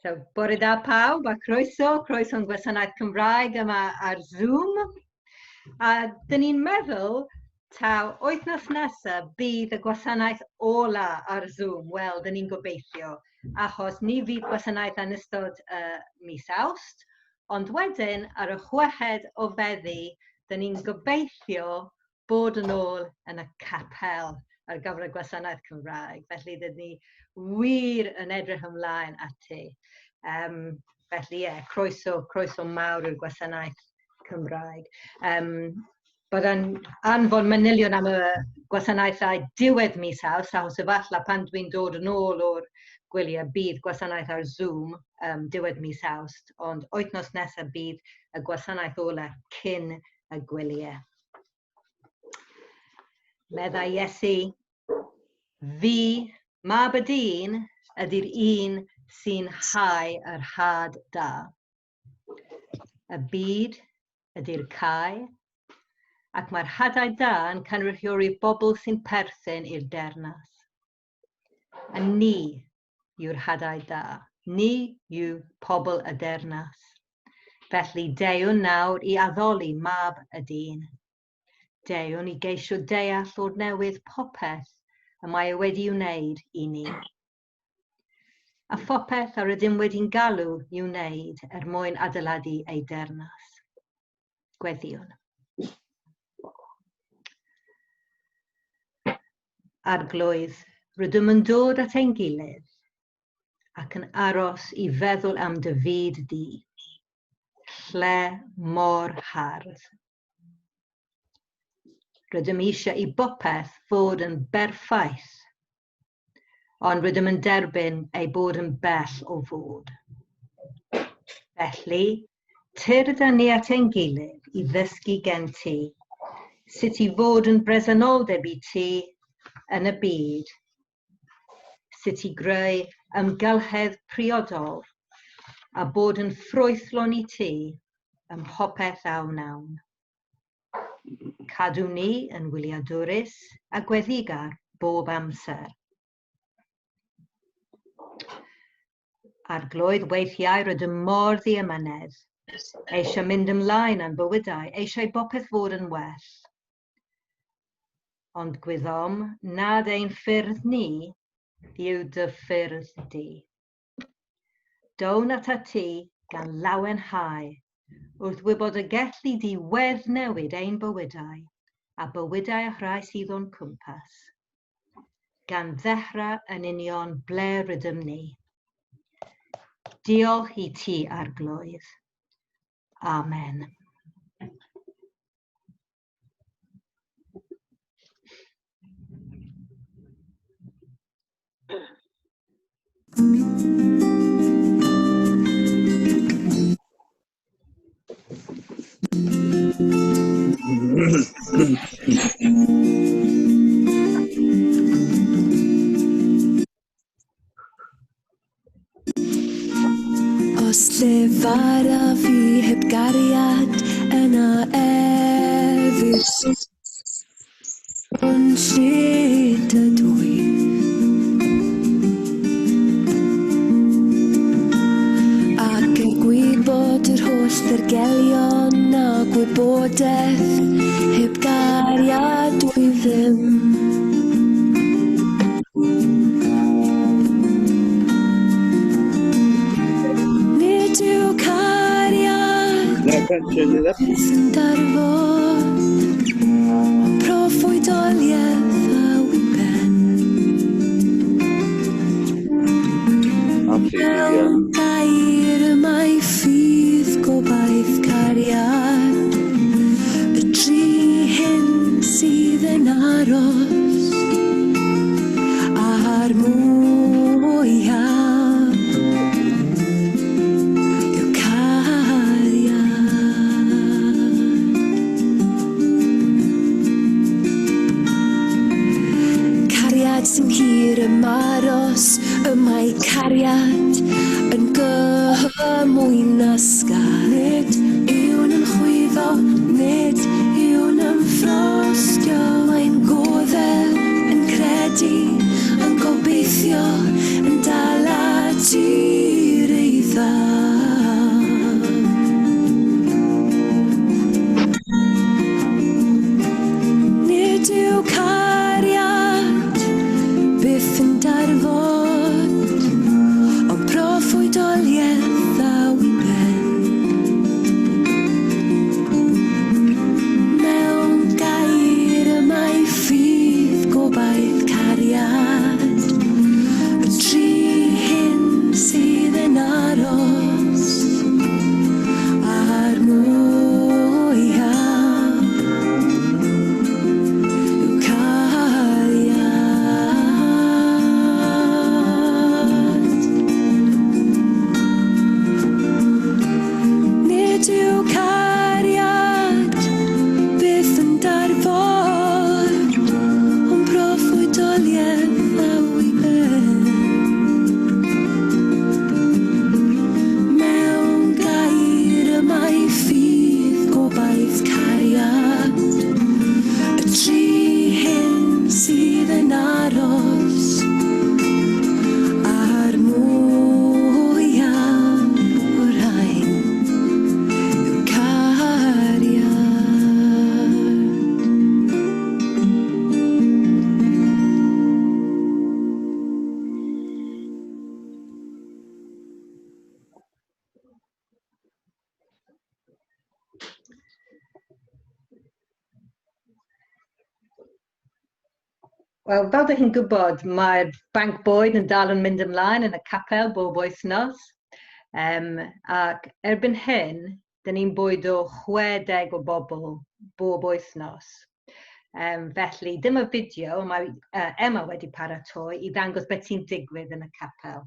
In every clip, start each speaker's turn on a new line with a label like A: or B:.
A: So, bore da pawb a croeso, croeso'n gwasanaeth Cymraeg yma ar Zoom. A dyn ni'n meddwl taw wythnos nesaf bydd y gwasanaeth ola ar Zoom. Wel, dyn ni'n gobeithio, achos ni fydd gwasanaeth yn ystod mis Awst, ond wedyn ar y chweched o Feddi, dyn ni'n gobeithio bod yn ôl yn y capel ar gyfer y gwasanaeth Cymraeg. Felly, dyn ni wir yn edrych ymlaen ati. Felly, ie, yeah, croeso, croeso mawr i'r gwasanaeth Cymraeg. Byddai'n anfon manylion am y gwasanaethau diwedd mis Awst, achos efallai pan dwi'n dod yn ôl o'r gwyliau bydd gwasanaeth ar Zoom diwedd mis Awst, ond wythnos nesaf bydd y gwasanaeth ola cyn y gwyliau. Meddai Iesu, fi, mab y dyn, ydy'r un sy'n hau yr had da. Y byd ydy'r cae, ac mae'r hadau da yn cynrychioli bobl sy'n perthyn i'r dernas. A ni yw'r hadau da. Ni yw pobl y dernas. Felly deuwn nawr i addoli mab y dyn. Deuwn i geisio deall o'r newydd popeth y mae e wedi'i wneud i ni. A phopeth yr ydym wedi'n galw i'w wneud er mwyn adeiladu ei dernas. Gweddïwn. Arglwydd, rydym yn dod at ein gilydd ac yn aros i feddwl am dy fyd di, lle mor hardd. Rydym eisiau i bopeth fod yn berffaith, ond rydym yn derbyn ei bod yn bell o fod. Felly, tyrd â ni at ein gilydd i ddysgu gen ti sut i fod yn bresenoldeb i ti yn y byd, sut i greu ymgylchedd priodol a bod yn ffrwythlon i ti ym mhopeth a wnawn. Cadw ni yn wyliadwrus a gweddigar bob amser. Arglwydd, weithiau rydym mor ddiamynedd, eisiau mynd ymlaen â'n bywydau, eisiau bopeth fod yn well. Ond gwyddom nad ein ffyrdd ni yw dy ffyrdd di. Down atat ti gan lawenhau wrth wybod y gelli di weddnewid ein bywydau a bywydau y rhai sydd o'n cwmpas. Gan ddechrau yn union ble rydym ni. Diolch i ti, Arglwydd. Amen.
B: Os llefara fi heb gariad, yna ef yw'r sŵn llid ydw i. Ac er gwybod yr holl ddirgelion a gwybodaeth, heb gariad dwi ddim. Nid yw cariad yn darfod, ond proffwydoliaeth a wyben. Mewn gair y mae ffydd, gobaith, cariad, y tri hyn sydd yn aros, a'r mwyaf yw cariad. Cariad sy'n hir ymaros, y mae cariad yn gymwynasgar. Nid yw'n ymchwyddo, nid yw'n ymffrostio, mae'n goddef, yn credu, yn gobeithio, yn dal ati'r eiddo.
A: Wel, fel dych chi'n gwybod, mae'r banc bwyd yn dal yn mynd ymlaen yn y capel bob wythnos. Ac erbyn hyn, dyn ni'n bwydo 60 o bobl bob wythnos. Felly, dyma fideo mae Emma wedi paratoi i ddangos beth sy'n digwydd yn y capel.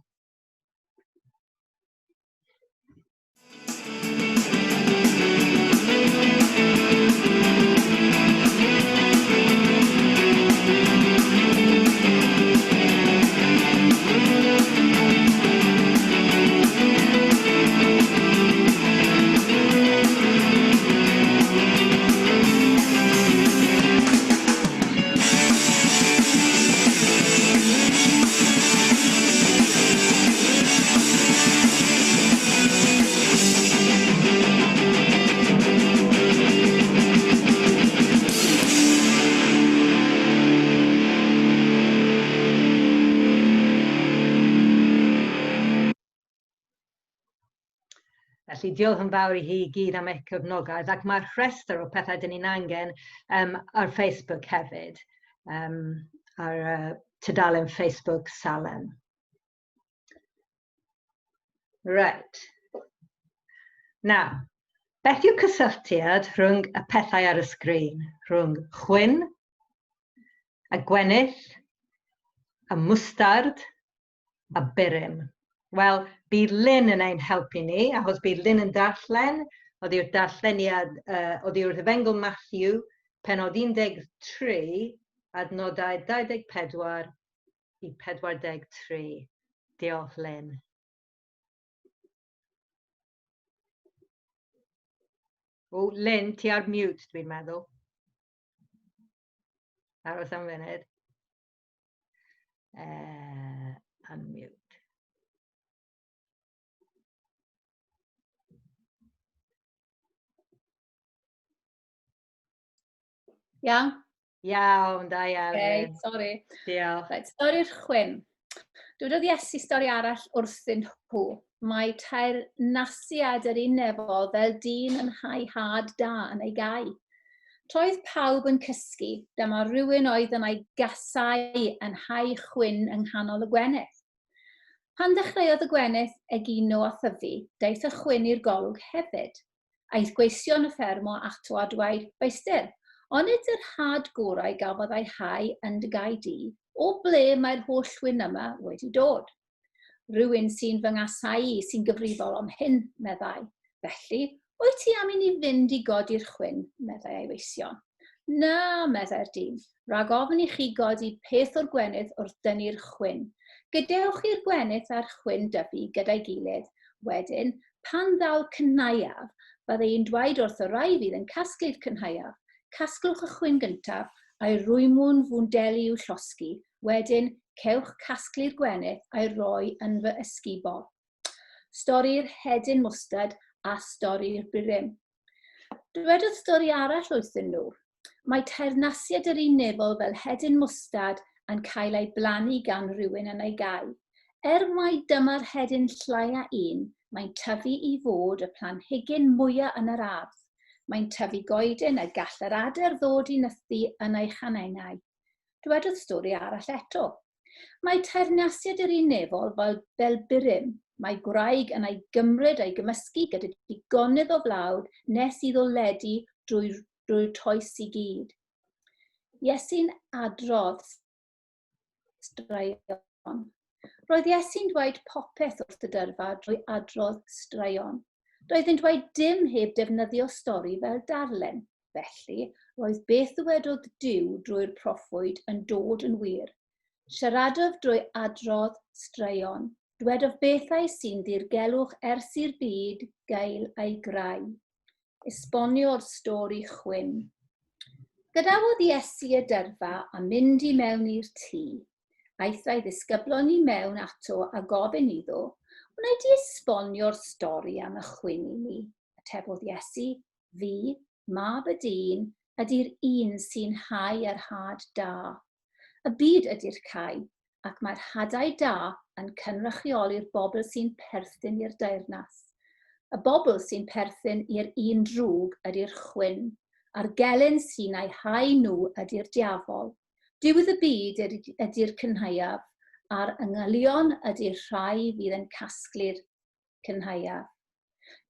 A: Felly diolch yn fawr i hi i gyd am eich cefnogaeth ac mae'r rhestr o pethau dyn ni'n angen ar Facebook hefyd, ar tudalen Facebook Salem. Right. Now, beth yw cysylltiad rhwng y pethau ar y sgrin? Rhwng chwyn, y gwenith, y mwstard, a burum? Wel, bydd Lynn yn ein helpu ni, achos bydd Lynn yn darllen oddi wrth darlleniad, oddi wrth Efengyl Matthew, pennod 13, adnodau 24 i 43. Diolch, Lynn. O, Lynn, ti ar mute, dwi'n meddwl. Aros am funud. Unmute.
C: Iawn?
A: Iawn, da iawn.
C: Okay, sorry.
A: Diolch.
C: Right, stori'r chwyn. Dywedodd Iesu stori arall wrthyn nhw. Mae teyrnasiad yr un nefol fel dyn yn hau had da yn ei gae. Troedd pawb yn cysgu, dyma rhywun oedd yn ei gasau yn hau chwyn yng nghanol y gwenith. Pan ddechreuodd y gwenith egino a thyfu, daeth y chwyn i'r golwg hefyd. Aeth gweision y fferm o ato a dweud, Feistr, onid yr had gorau gafodd ei hau yn dy gae di? O ble mae'r holl chwyn yma wedi dod? Rhywun sy'n fy nghasau i sy'n gyfrifol am hyn, meddai. Felly, wyt ti am i ni fynd i godi'r chwyn? meddai ei weision. Na, meddai'r dyn, rhag ofn i chi godi peth o'r gwenith wrth dynnu'r chwyn. Gadewch i'r gwenith a'r chwyn dyfu gyda'i gilydd. Wedyn, pan ddaw'r cynhaeaf, bydda i'n dweud wrth y rhai fydd yn casglu'r cynhaeaf, Casglwch y chwyn gyntaf, a'i rwymwn fwndeli i'w llosgi, Wedyn, cewch casglu'r gwenith a'i roi yn fy ysgubol. Stori'r hedyn mwstard a stori'r burum. Dywedodd stori arall wrthyn nhw. Mae teyrnasiad yr un nefol fel hedyn mwstard yn cael ei blannu gan rywun yn ei gae. Er mai dyma'r hedyn llaia un, mae'n tyfu i fod y planhigyn mwya yn yr ardd. Mae'n tyfu goeden y gall yr adar ddod i nythu yn ei chanennau. Dywedodd stori arall eto. Mae teyrnasiad yr un nefol fel, fel burum. Mae gwraig yn ei gymryd a'i gymysgu gyda digonedd o flawd nes iddo ledu drwy'r drwy toes i gyd. Iesu'n adrodd straeon. Roedd Iesu'n dweud popeth wrth y dyrfa drwy adrodd straeon. Doedd yn dweud dim heb defnyddio stori fel darllen. Felly, roedd beth ddywedodd Duw drwy'r proffwyd yn dod yn wir. Siaradodd drwy adrodd straeon. Dwedodd bethau sy'n ddirgelwch ers i'r byd gael ei greu. Esbonio'r stori chwyn. Gadawodd Iesu y dyrfa a mynd i mewn i'r tŷ. Aeth ei ddisgyblon i mewn ato a gofyn iddo, Wnei di esbonio'r stori am y chwyn i ni? Atebodd Iesu, Fi, mab y dyn, ydy'r un sy'n hau yr had da. Y byd ydy'r cae, ac mae'r hadau da yn cynrychioli'r bobl sy'n perthyn i'r deyrnas. Y bobl sy'n perthyn i'r un drwg ydy'r chwyn, a'r gelyn sy'n eu hau nhw ydy'r diafol. Diwedd y byd ydy'r cynhaeaf, a'r angylion ydy'r rhai fydd yn casglu'r cynhaeaf.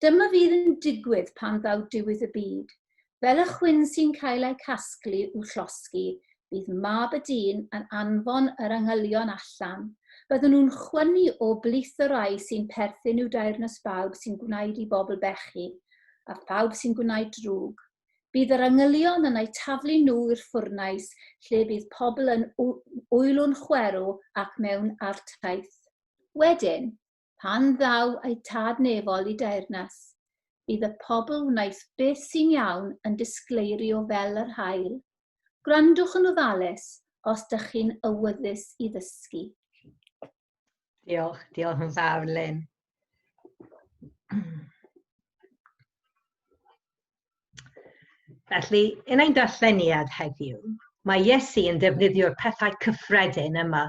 C: Dyma fydd yn digwydd pan ddaw diwedd y byd. Fel y chwyn sy'n cael eu casglu i'w llosgi, bydd mab y dyn yn anfon yr angylion allan. Bydden nhw'n chwynnu o blith y rhai sy'n perthyn i'w deyrnas bawb sy'n gwneud i bobl bechu, a phawb sy'n gwneud drwg. Bydd yr angylion yn eu taflu nhw i'r ffwrnais lle bydd pobl yn wylw'n chwerw ac mewn artaith. Wedyn, pan ddaw eu tad nefol i deyrnas, bydd y pobl wnaeth beth sy'n iawn yn disgleirio fel yr haul. Gwrandwch yn ofalus os dych chi'n awyddus i ddysgu.
A: Diolch, diolch yn fawr, Lynn. Felly, yn ein darlleniad heddiw, mae Iesu yn defnyddio'r pethau cyffredin yma.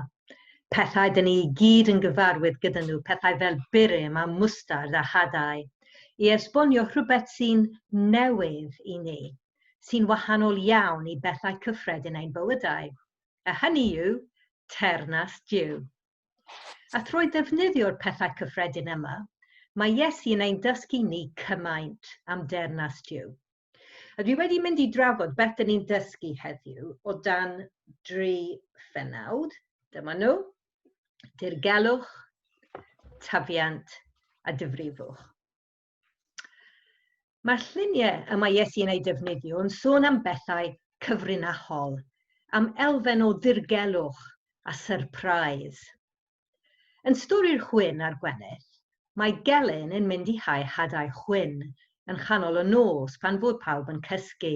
A: Pethau dyn ni i gyd yn gyfarwydd gyda nhw, pethau fel burum a mwstard a hadau, i esbonio rhywbeth sy'n newydd i ni, sy'n wahanol iawn i bethau cyffredin ein bywydau. A hynny yw teyrnas Duw. A thrwy ddefnyddio'r pethau cyffredin yma, mae Iesu yn ein dysgu ni cymaint am deyrnas Duw. A dwi wedi mynd i drafod beth dyn ni'n dysgu heddiw o dan dri phenawd. Dyma nhw. Dirgelwch, tyfiant a difrifwch. Mae'r lluniau y mae Iesu yn eu defnyddio yn sôn am bethau cyfrinachol, am elfen o ddirgelwch a syrpreis. Yn stori'r chwyn a'r gwenith, mae gelyn yn mynd i hau hadau chwyn yn chanol y nos pan fod pawb yn cysgu.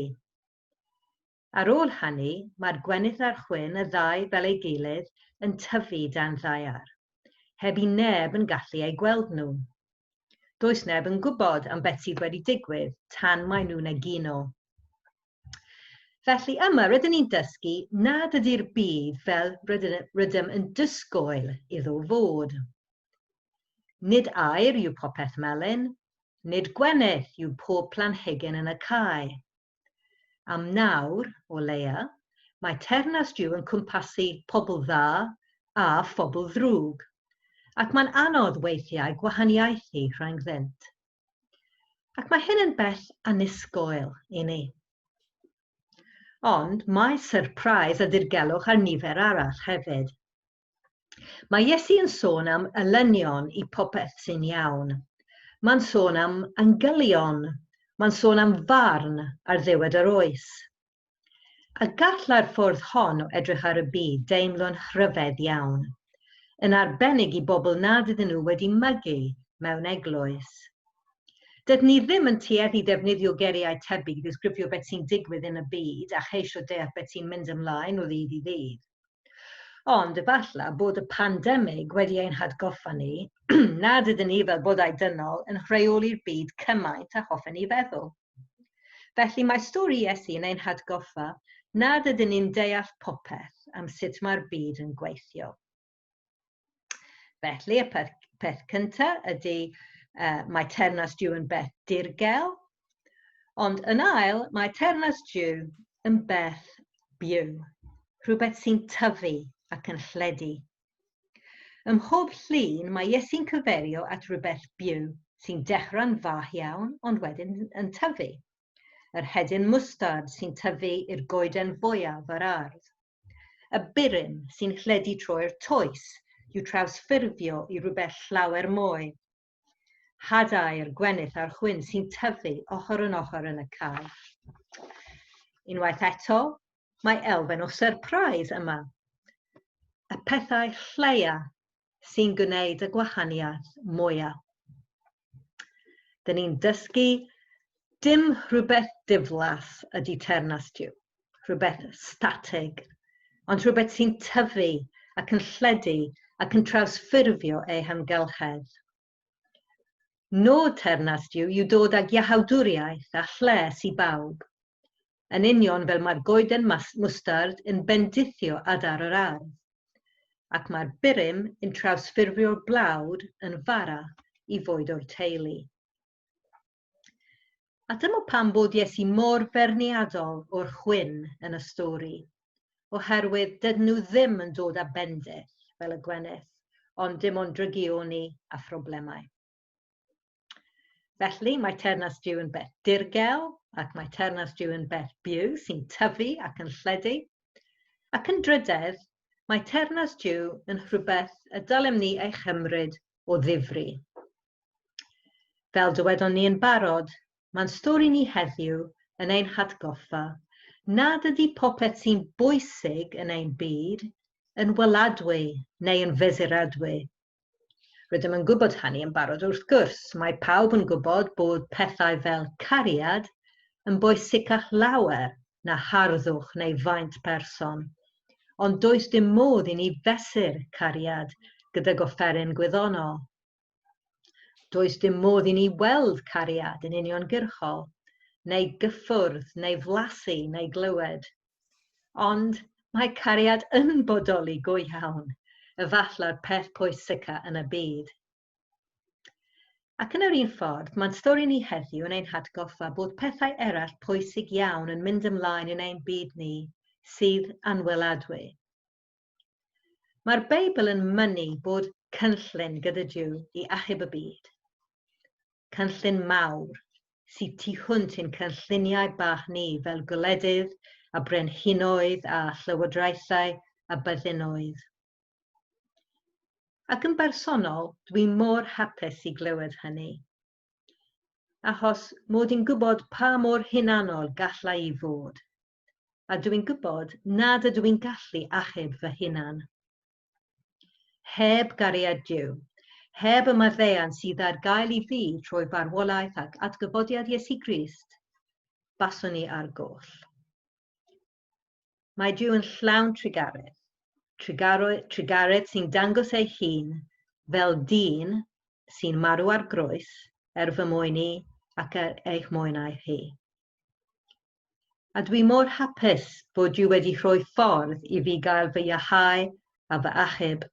A: Ar ôl hynny, mae'r gwenith a'r chwyn, y ddau fel ei gilydd, yn tyfu dan ddaear, heb i neb yn gallu eu gweld nhw. Does neb yn gwybod am beth sydd wedi digwydd tan maen nhw'n egino. Felly yma rydyn ni'n dysgu nad ydy'r byd fel rydym yn disgwyl iddo fod. Nid aur yw popeth melyn, nid gwenith yw pob planhigyn yn y cae. Am nawr, o leia, mae teyrnas Duw yn cwmpasu pobl dda a phobl ddrwg, ac mae'n anodd weithiau gwahaniaethu rhyngddynt. Ac mae hyn yn beth annisgwyl i ni. Ond mae syrpreis a dirgelwch ar nifer arall hefyd. Mae Iesu yn sôn am elynion i popeth sy'n iawn. Mae'n sôn am angylion. Mae'n sôn am farn ar ddiwedd yr oes. A gallai'r ffordd hon o edrych ar y byd deimlo'n rhyfedd iawn, yn arbennig i bobl nad ydyn nhw wedi mygu mewn eglwys. Dydyn ni ddim yn tueddu defnyddio geiriau tebyg i ddisgrifio beth sy'n digwydd yn y byd a cheisio deall beth sy'n mynd ymlaen o ddydd i ddydd. Ond efallai bod y pandemig wedi ein hatgoffa ni nad ydyn ni fel bodau dynol yn rheoli'r byd cymaint a hoffen ni feddwl. Felly mae stori Iesu yn ein hatgoffa nad ydyn ni'n deall popeth am sut mae'r byd yn gweithio. Felly, y peth, peth cyntaf ydy mae teyrnas Duw yn beth dirgel, ond yn ail, mae teyrnas Duw yn beth byw, rhywbeth sy'n tyfu ac yn lledu. Ym mhob llun, mae Iesu'n cyfeirio at rywbeth byw sy'n dechrau'n fach iawn ond wedyn yn tyfu. Yr hedyn mwstard sy'n tyfu i'r goeden fwyaf yr ardd. Y burum sy'n lledu trwy'r toes i'w trawsffurfio i rywbeth llawer mwy. Hadau'r gwenith a'r chwyn sy'n tyfu ochr yn ochr yn y cae. Unwaith eto, mae elfen o syrpreis yma. Y pethau lleia sy'n gwneud y gwahaniaeth mwyaf. Dyn ni'n dysgu dim rhywbeth diflas ydy teyrnas Duw, rhywbeth statig, ond rhywbeth sy'n tyfu ac yn lledu ac yn trawsffurfio ei hamgylchedd. Nod teyrnas Duw yw dod ag iachawdwriaeth a lles i bawb, yn union fel mae'r goeden mwstard yn bendithio adar yr ardd, ac mae'r burum yn trawsffurfio'r blawd yn fara i fwydo'r teulu. A dyma pam bod Iesu mor feirniadol o'r chwyn yn y stori, oherwydd dydyn nhw ddim yn dod â bendith fel y gwenith, ond dim ond drygioni a phroblemau. Felly, mae teyrnas Duw yn beth dirgel, ac mae teyrnas Duw yn beth byw sy'n tyfu ac yn lledu. Ac yn drydedd, mae teyrnas Duw yn rhywbeth y dylem ni ei chymryd o ddifri. Fel dywedon ni yn barod, mae'n stori ni heddiw yn ein hatgoffa nad ydy popeth sy'n bwysig yn ein byd yn weladwy neu yn fesuradwy. Rydym yn gwybod hynny yn barod wrth gwrs. Mae pawb yn gwybod bod pethau fel cariad yn bwysicach lawer na harddwch neu faint person. Ond does dim modd i ni fesur cariad gydag offeryn gwyddonol. Does dim modd i ni weld cariad yn uniongyrchol, neu gyffwrdd, neu flasu, neu glywed. Ond mae cariad yn bodoli go iawn, efallai'r peth pwysica yn y byd. Ac yn yr un ffordd, mae'n stori ni heddiw yn ein hatgoffa bod pethau eraill pwysig iawn yn mynd ymlaen yn ein byd ni sydd anweladwy. Mae'r Beibl yn mynnu bod cynllun gyda Duw i achub y byd. Cynllun mawr sydd tu hwnt i'n cynlluniau bach ni fel gwledydd a brenhinoedd a llywodraethau a byddinoedd. Ac yn bersonol, dwi mor hapus i glywed hynny. Achos mod i'n gwybod pa mor hunanol galla i fod. A dwi'n gwybod nad ydw i'n gallu achub fy hunan. Heb gariad Duw, heb y maddeuant sydd ar gael i fi trwy farwolaeth ac atgyfodiad Iesu Grist, baswn i ar goll. Mae Duw yn llawn trugaredd, trugaredd sy'n dangos ei hun fel dyn sy'n marw ar groes er fy mwyn i ac er eich mwynau chi. A dwi mor hapus bod Duw wedi rhoi ffordd i fi gael fy iachau a fy achub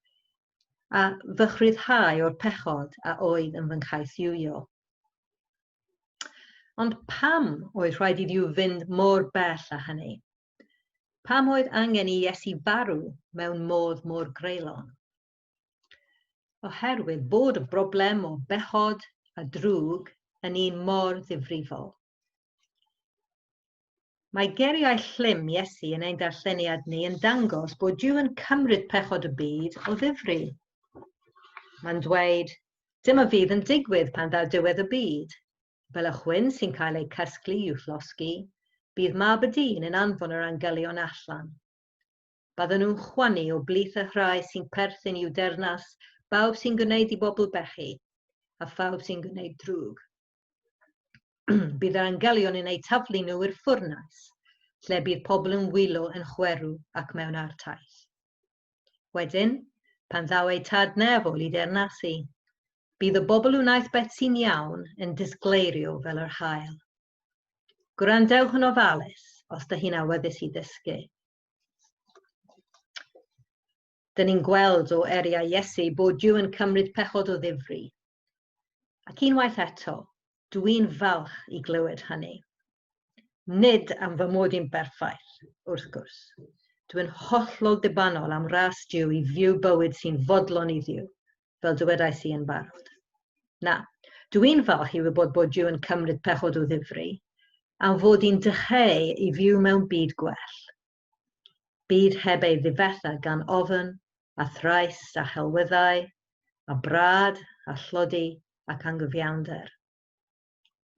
A: a fy rhyddhau o'r pechod a oedd yn fy nghaethiwio. Ond pam oedd rhaid i Dduw fynd mor bell â hynny? Pam oedd angen i Iesu farw mewn modd mor greulon? Oherwydd bod y broblem o bechod a drwg yn un mor ddifrifol. Mae geiriau llym Iesu yn ein darlleniad ni yn dangos bod Duw yn cymryd pechod y byd o ddifri. Mae'n dweud, dyma fydd yn digwydd pan ddaw diwedd y byd. Fel y chwyn sy'n cael ei casglu i'w llosgi, bydd mab y dyn yn anfon yr angylion allan. Bydden nhw'n chwanu o blith y rhai sy'n perthyn i'w deyrnas, bawb sy'n gwneud i bobl bechu, a phawb sy'n gwneud drwg. Bydd yr angylion yn eu taflu nhw i'r ffwrnais, lle bydd pobl yn wylo yn chwerw ac mewn artaith. Wedyn, pan ddaw eu tad nefol i deyrnasu, bydd y bobl wnaeth beth sy'n iawn yn disgleirio fel yr haul. Gwrandewch yn ofalus os da hi'n awyddus i ddysgu. Dyn ni'n gweld o eriau Iesu bod Duw yn cymryd pechod o ddifri. Ac unwaith eto, dwi'n falch i glywed hynny. Nid am fy mod i'n berffaith, wrth gwrs. Dwi'n hollol dibynnol am ras Duw i fyw bywyd sy'n fodlon i Dduw, fel dywedais i yn barod. Na, dwi'n falch i wybod bod Duw yn cymryd pechod o ddifri, am fod i'n dycheu i fyw mewn byd gwell. Byd heb ei ddifetha gan ofn, a thrais, a chelwyddau, a brad, a thlodi, ac anghyfiawnder.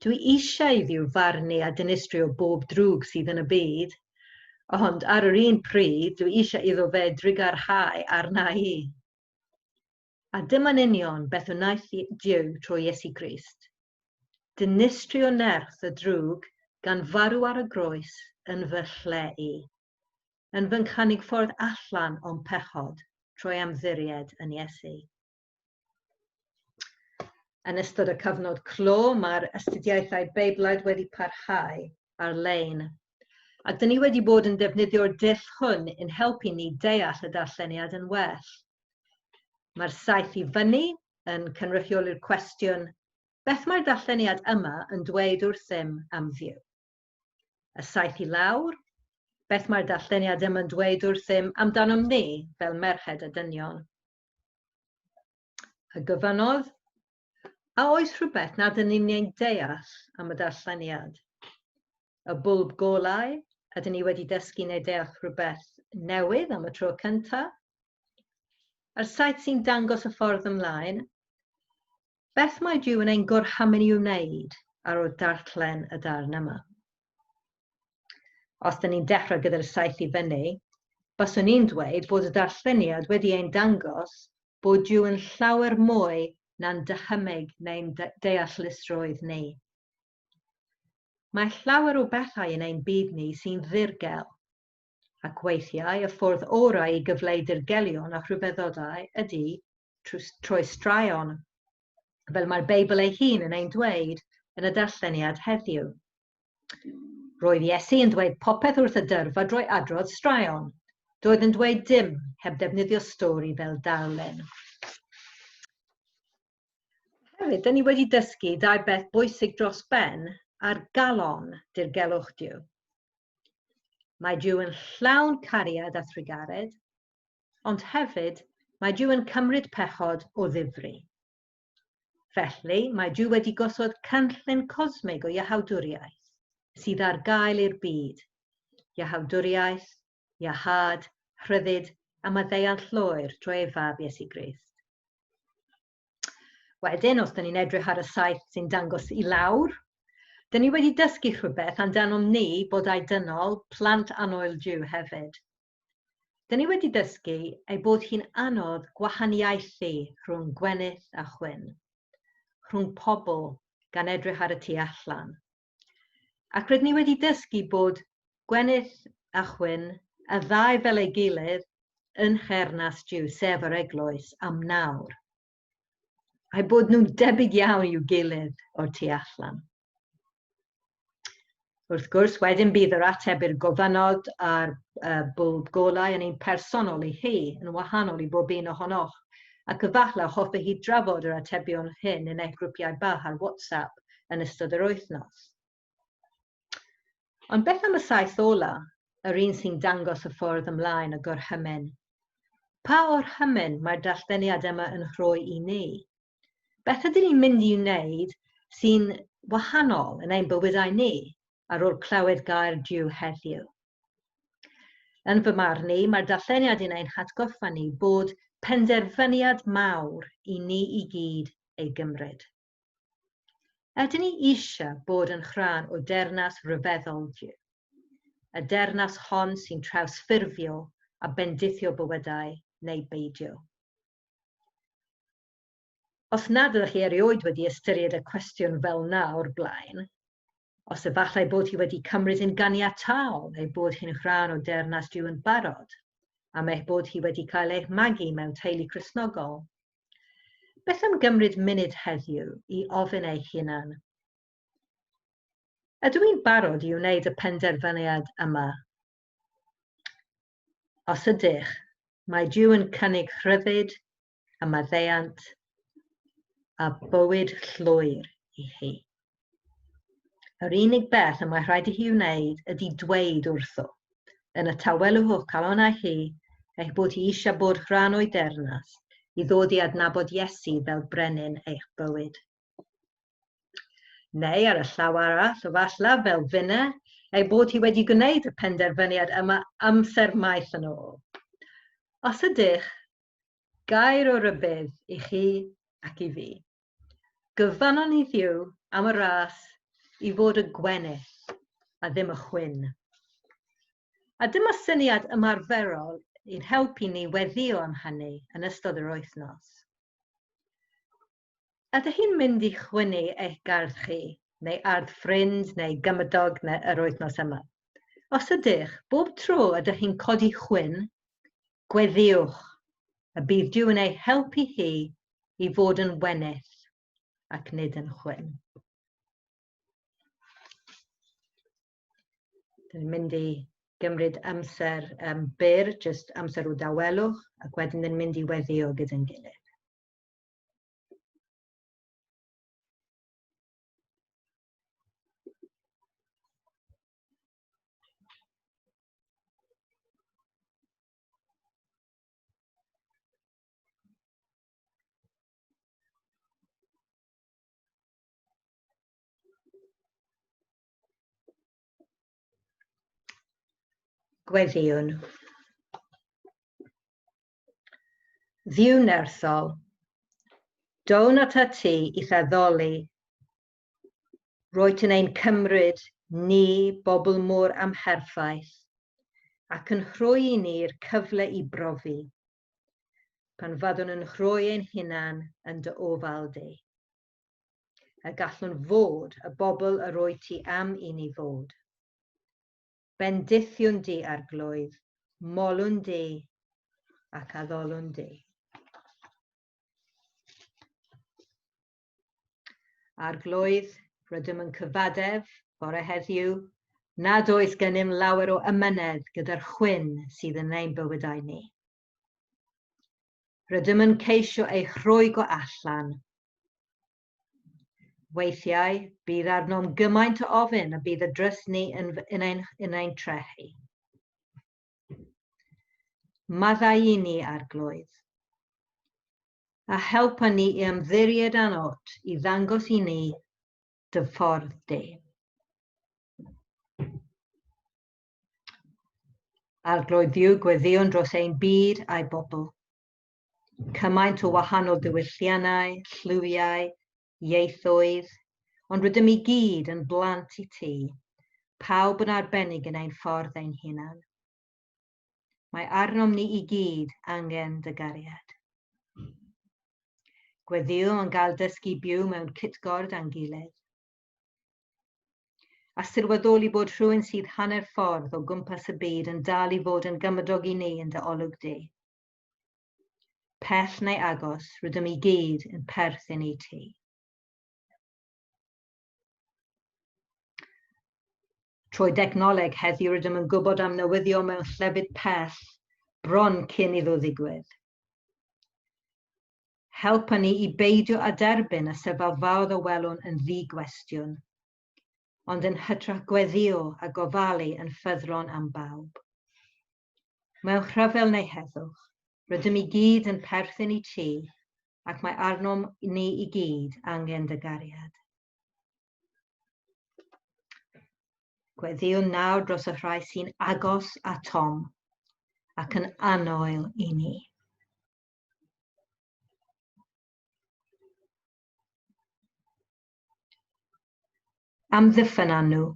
A: Dwi eisiau i Dduw farnu a dinistrio bob drwg sydd yn y byd, ond ar yr un pryd dwi eisiau iddo fe drugarhau arna i. A dyma'n union beth wnaeth Duw trwy Iesu Grist. Dinistrio nerth y drwg gan farw ar y groes yn fy lle i, yn fy nghynnig ffordd allan o'm pechod trwy ymddiried yn Iesu. Yn ystod y cyfnod clo, mae'r astudiaethau Beiblaidd wedi parhau ar-lein. Ac dyn ni wedi bod yn defnyddio'r dull hwn yn helpu ni deall y darlleniad yn well. Mae'r saeth i fyny yn cynrychioli'r cwestiwn, beth mae'r darlleniad yma yn dweud wrthym am Dduw? Y saeth i lawr, Beth mae'r darlleniad yma'n dweud wrthym amdanom ni fel merched a dynion? A gofynnodd, a oes rhywbeth nad ydyn ni'n ei deall am y darlleniad? Y bwlb golau, ydyn ni wedi dysgu neu deall rhywbeth newydd am y tro cyntaf? A'r saith sy'n dangos y ffordd ymlaen, beth mae Duw yn ein gorchymyn i'w wneud ar ôl darllen y darn yma? Os dyn ni'n dechrau gyda'r saith i fyny, baswn i'n dweud bod y darlleniad wedi ein dangos bod Duw yn llawer mwy na'n dychymyg neu'n deallusrwydd ni. Mae llawer o bethau yn ein byd ni sy'n ddirgel, ac weithiau y ffordd orau i gyfleu dirgelion a rhyfeddodau ydy trwy straeon, fel mae'r Beibl ei hun yn ein dweud yn y darlleniad heddiw. Roedd Iesu yn dweud popeth wrth y dyrfa drwy adrodd straeon. Doedd yn dweud dim heb ddefnyddio stori fel darlun. Hefyd, dyn ni wedi dysgu dau beth bwysig dros ben ar galon dirgelwch Duw. Mae Duw yn llawn cariad a thrugaredd, ond hefyd mae Duw yn cymryd pechod o ddifri. Felly, mae Duw wedi gosod cynllun cosmig o iachawdwriaeth sydd ar gael i'r byd. Iachawdwriaeth, iachâd, rhyddid a maddeuant llwyr drwy ei fab Iesu Grist. Wedyn, os dyn ni'n edrych ar y saith sy'n dangos i lawr, dyn ni wedi dysgu rhywbeth amdanom ni bodau dynol, plant annwyl Duw hefyd. Dyn ni wedi dysgu ei bod hi'n anodd gwahaniaethu rhwng gwenith a chwyn, rhwng pobl gan edrych ar y tu allan. Ac rydyn ni wedi dysgu bod gwenith a chwyn, y ddau fel ei gilydd, yn nheyrnas Duw, sef yr eglwys, am nawr. A'i bod nhw'n debyg iawn i'w gilydd o'r tu allan. Wrth gwrs, wedyn bydd yr ateb i'r gofynod a'r bwlb golau yn un personol i hi, yn wahanol i bob un ohonoch, ac efallai hoffech chi drafod yr atebion hyn yn eich grwpiau bach ar WhatsApp yn ystod yr wythnos. Ond beth am y saith ola, yr un sy'n dangos y ffordd ymlaen y gorchymyn? Pa orchymyn mae'r darlleniad yma yn rhoi i ni? Beth ydyn ni'n mynd i wneud sy'n wahanol yn ein bywydau ni ar ôl clywed gair Duw heddiw? Yn fy marn i, mae'r darlleniad yn ein hatgoffa ni bod penderfyniad mawr i ni i gyd ei gymryd. Ydyn ni eisiau bod yn rhan o dernas ryfeddol Duw? Y dernas hon sy'n trawsffurfio a bendithio bywydau neu beidio? Os nad ydych chi erioed wedi ystyried y cwestiwn fel 'na o'r blaen, os efallai bod hi wedi cymryd yn ganiataol ei bod hi'n rhan o deyrnas Duw yn barod, am eich bod hi wedi cael eich magu mewn teulu Cristnogol, beth am gymryd munud heddiw i ofyn eich hunan, Ydw i'n barod i wneud y penderfyniad yma? Os ydych, mae Duw yn cynnig rhyddid a maddeuant a bywyd llwyr i chi. Yr unig beth y mae rhaid i chi wneud ydy dweud wrtho, yn y tawelwch o'ch calonnau chi, eich bod chi eisiau bod rhan o'i dernas, i ddod i adnabod Iesu fel brenin eich bywyd. Neu ar y llaw arall, efallai, fel finne, ei bod hi wedi gwneud y penderfyniad yma amser maith yn ôl. Os ydych, Gair o rybudd i chi ac i fi. Gofynnwn i Dduw am y ras i fod y gwenith a ddim y chwyn. A dyma syniad ymarferol i'n helpu ni weddïo am hynny yn ystod yr wythnos. Ydych chi'n mynd i chwynnu eich gardd chi, neu ardd ffrind neu gymydog neu yr wythnos yma? Os ydych, bob tro ydych chi'n codi chwyn, Gweddïwch y bydd Duw yn ei helpu hi i fod yn wenith ac nid yn chwyn. Dyn ni'n mynd i gymryd amser byr, jyst amser o dawelwch, ac wedyn dyn ni'n mynd i weddïo gyda'n gilydd. Gweddïwn. Dduw nerthol, down atat ti i'th addoli. Rwyt yn ein cymryd ni, bobl mor amherffaith, ac yn rhoi i ni'r cyfle i brofi, pan fyddwn yn rhoi ein hunan yn dy ofal di. Y gallwn fod y bobl yr wyt ti am i ni fod. Bendithiwn di, Arglwydd, molwn di ac addolwn di. Arglwydd, rydym yn cyfaddef bore heddiw nad oes gennym lawer o amynedd gyda'r chwyn sydd yn ein bywydau ni. Rydym yn ceisio ei rhwygo allan. Weithiau, bydd arnom gymaint o ofyn y bydd y drysni yn ein trechu. Maddau i ni, Arglwydd, a helpa ni i ymddiried arnot i ddangos i ni dy ffordd di. Arglwydd Dduw, gweddïwn dros ein byd a'i bobl. Cymaint o wahanol diwylliannau, lliwiau, ieithoedd, ond rydym i gyd yn blant i ti, pawb yn arbennig yn ein ffordd ein hunan. Mae arnom ni i gyd angen dy gariad. Gweddïwn yn gael dysgu byw mewn cytgord â'n gilydd. A sylweddoli bod rhywun sydd hanner ffordd o gwmpas y byd yn dal i fod yn gymydog i ni yn dy olwg di. Pell neu agos, rydym i gyd yn perthyn i ti. Trwy dechnoleg heddiw rydym yn gwybod am newyddion mewn llefydd pell bron cyn iddo ddigwydd. Helpa ni i beidio â derbyn y sefyllfaoedd a welwn yn ddi-gwestiwn, ond yn hytrach gweddïo a gofalu yn ffyddlon am bawb. Mewn rhyfel neu heddwch, rydym i gyd yn perthyn i ti ac mae arnom ni i gyd angen dy gariad. Gweddïwn nawr dros y rhai sy'n agos atom ac yn annwyl i ni. Amddiffyn â nhw.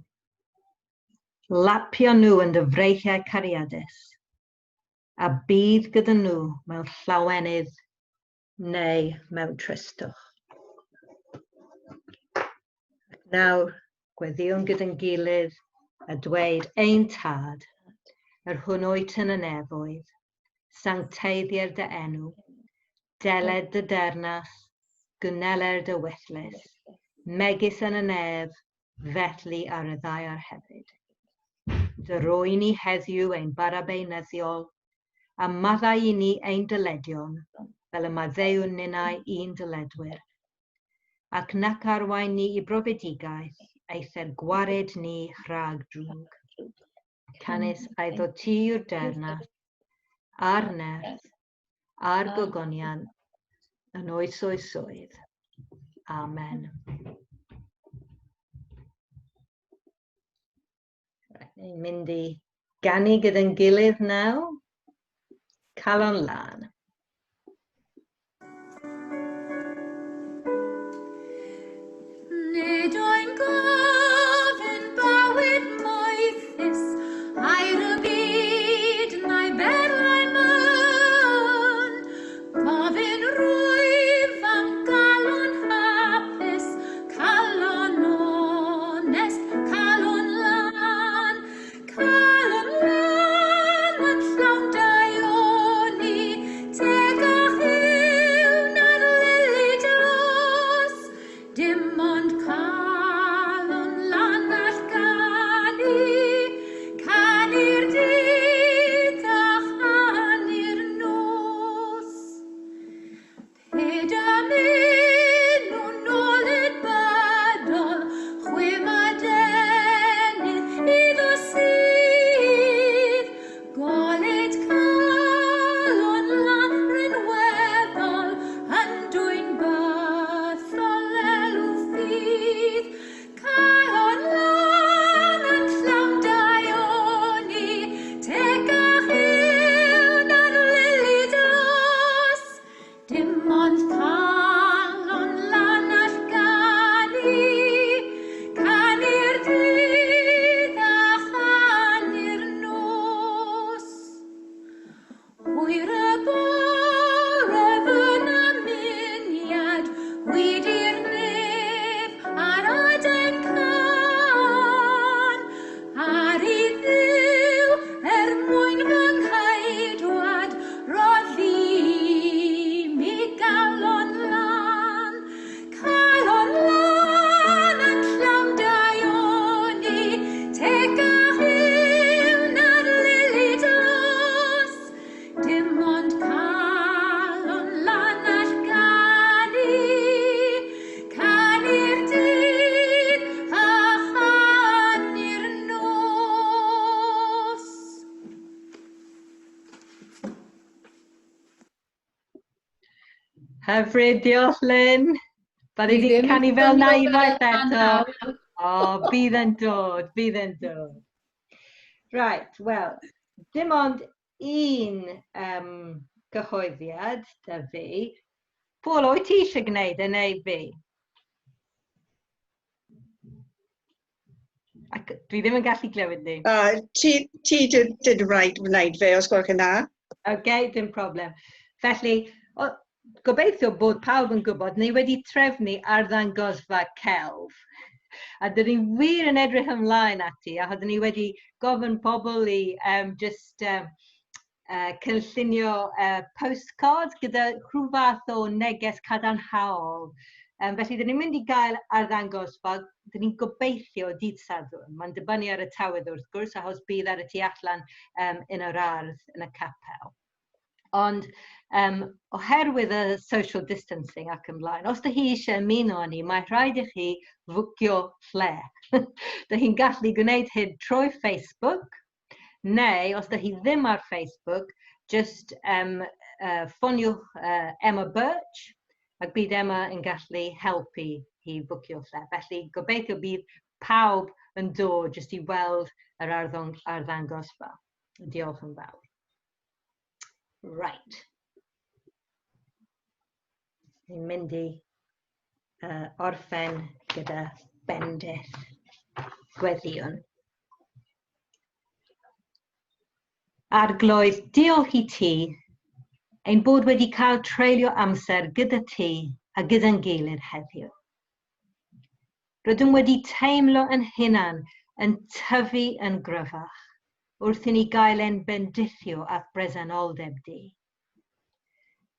A: Lapio nhw yn dy freichiau cariadus, a bydd gyda nhw mewn llawenydd neu mewn tristwch. Ac nawr, gweddïwn gyda'n gilydd a dweud ein Tad, yr hwn wyt yn y nefoedd, sancteiddier dy enw, deled dy dernas, gwneler dy ewyllys, megis yn y nef, felly ar y ddaear hefyd. Dy roi ni heddiw ein bara beunyddiol, a maddau i ni ein dyledion, fel y maddeuwn ninnau i'n dyledwyr. Ac nac arwain ni i brofedigaeth, eithr gwared ni rhag drwg. Canys eiddo ti yw'r deyrnas, a'r nerth, a'r gogoniant, yn oes oesoedd. Amen. Right, ni'n mynd i ganu gyda'n gilydd nawr. Calon lân.
B: Nid oen gofyn bywyd moethus, aur y byd na'i berlau mân. Gofyn rwyf am galon hapus, calon onest, calon lân. Calon lân yn llawn daioni, ond calon lan all ganu, canu'r dydd a chanu'r nos. Hwyr y bore fy nymuniad, wedi'r nef ar adain cân, ar i Dduw er mwyn fy ngheidwad, roddi mi galon lan, calon lan yn llawn daioni, teg a hyw na'r lili dlos, dim ond calon lan all ganu, canu'r dydd a chanu'r nos.
A: Hyfryd, diolch Lynn. Byddi
C: Dwi
A: di
C: ddim yn
A: canu fel na
C: swnio
A: unwaith
C: fel
A: eto.
C: Anna.
A: O, bydd yn dod, bydd yn dod. Right, wel, dim ond un cyhoeddiad da fi. Paul, wyt ti eisiau gwneud e neu fi? Ac dwi ddim yn gallu glywed ni.
D: Ti did right wneud fe, os gwelwch yn dda.
A: OK, dim problem. Felly, gobeithio bod pawb yn gwybod, ni wedi trefnu arddangosfa celf. A dyn ni wir yn edrych ymlaen ati, a dyn ni wedi gofyn pobl i just cynllunio postcard gyda rhyw fath o neges cadarnhaol. Felly, dyn ni'n mynd i gael arddangosfa, dyn ni'n gobeithio dydd Sadwrn. Mae'n dibynnu ar y tywydd wrth gwrs, achos bydd ar y tu allan yn yr ardd yn y capel. Ond oherwydd y social distancing ac ymlaen, os ydych chi eisiau ymuno â ni, mae rhaid i chi fwcio lle. Dych chi'n gallu gwneud hyn trwy Facebook, neu os ydych chi ddim ar Facebook, just ffoniwch Emma Birch, ac bydd Emma yn gallu helpu hi fwcio lle. Felly gobeithio bydd pawb yn dod jyst i weld yr arddangosfa. Diolch yn fawr. Right. Ni'n mynd i orffen gyda bendith gweddïwn. Arglwydd, diolch i ti ein bod wedi cael treulio amser gyda ti a gyda'n gilydd heddiw. Rydym wedi teimlo yn hunan yn tyfu yn gryfach wrth i ni gael ein bendithio a'th bresenoldeb di.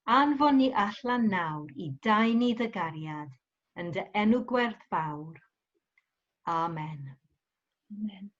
A: Anfon ni allan nawr i daenu dy gariad yn dy enw gwerthfawr. Amen.
C: Amen.